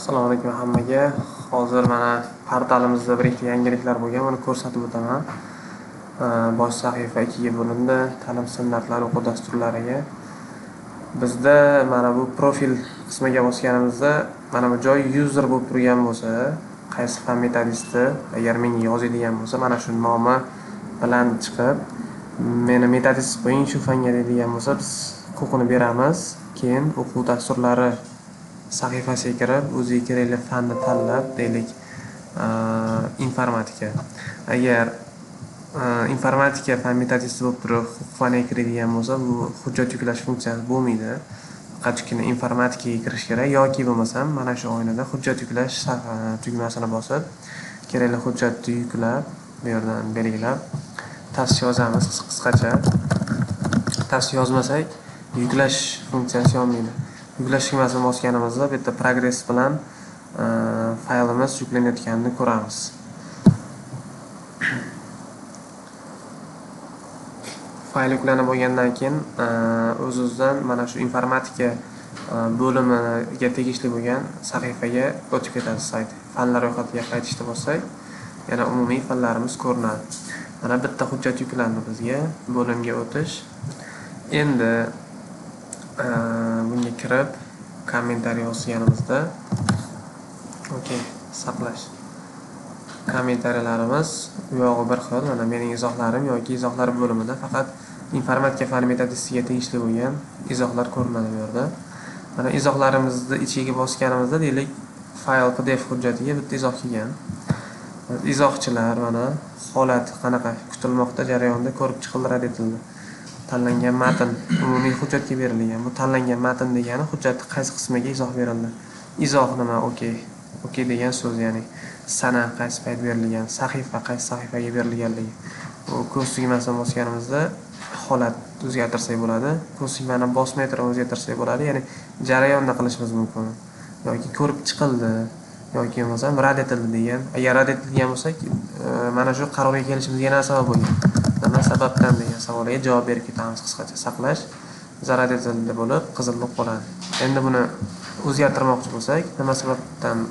Assalomu alaykum hammaga. Hozir mana portalimizda bir ikkita yangiliklar bo'lgan, buni ko'rsatib o'taman. Bosh sahifa 2 ga bo'lindi, ta'lim standartlari, o'quv dasturlariga. Bizda mana bu profil qismiga bosganimizda mana bu joy user bo'lib turgan bo'lsa, qaysi fan metodisti agar menga yozadigan bo'lsa, mana shu nomi bilan chiqib, meni metodist qo'ying shu fanga deydigan bo'lsa, biz huquqini beramiz. Keyin o'quv dasturlari sahifasiga kirib, o'ziga kerakli fanni tanlab, deylik, informatika. Agar informatika fan metodisti bo'lib turib, huquq faniga kiradigan bo'lsa, bu hujjat yuklash funksiyasi bo'lmaydi. Faqatgina informatikaga kirish kerak yoki bo'lmasam mana shu oynada hujjat yuklash tugmasini bosib, kerakli hujjatni yuklab, bu yerdan belgilab tavsiya yozamiz qisqacha. Tavsiya yozmasak, yuklash funksiyasi yonmaydi. Yuklash tugmasini bosganimizda bu yerda progress bilan faylimiz yuklanayotganini ko'ramiz. Fayl yuklanib bo'lgandan keyin o'z-o'zidan mana shu informatika bo'limiga tegishli bo'lgan sahifaga o'tib ketadi sayt. Fanlar ro'yxatiga qaytishni bossak, yana umumiy fanlarimiz ko'rinadi. Mana bitta hujjat yuklandi bizga, bo'limga o'tish. Endi bunga kirib kommentariy yozganimizda, okey, saqlash. Kommentariyalarimiz u yog'i bir xil, mana mening izohlarim yoki izohlar bo'limida faqat informatika fani metodistiga tegishli bo'lgan izohlar ko'rinadi bu yerda. Mana izohlarimizni ichiga bosganimizda, deylik, fayl PDF hujjatiga bitta izoh kelgan. Izohchilar mana holat qanaqa kutilmoqda jarayonda ko'rib chiqildi, rad etildi. Tanlangan matn umumiy hujjatga berilgan. Bu tanlangan matn degani hujjatning qaysi qismiga izoh berildi. Izoh nima? Okey. Okey degan so'z, ya'ni sana qaysi payt berilgan, sahifa qaysi sahifaga berilganligi. Bu ko'z tugmasini bosganimizda holat o'zgartirsak bo'ladi. Ko'z tugmani bosmay turib o'zgartirsak bo'ladi, ya'ni jarayonni qilishimiz mumkin. Yoki ko'rib chiqildi yoki bo'lmasam rad etildi degan. Agar rad etilgan bo'lsak, mana shu qarorga kelishimizga nima sabab bo'lgan? Nima sababdan degan savolga javob berib ketamiz qisqacha. Saqlash rad etildi bo'lib qizil bo'lib qoladi. Endi buni o'zgartirmoqchi bo'lsak, nima sababdan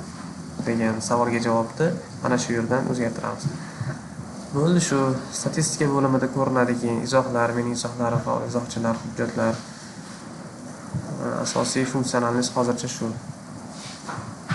degan savolga javobni mana shu yerdan o'zgartiramiz. Bo'ldi shu. Statistika bo'limida ko'rinadi keyin izohlar, mening izohlarim, faol izohchilar, hujjatlar. Asosiy funksionalimiz hozircha shu.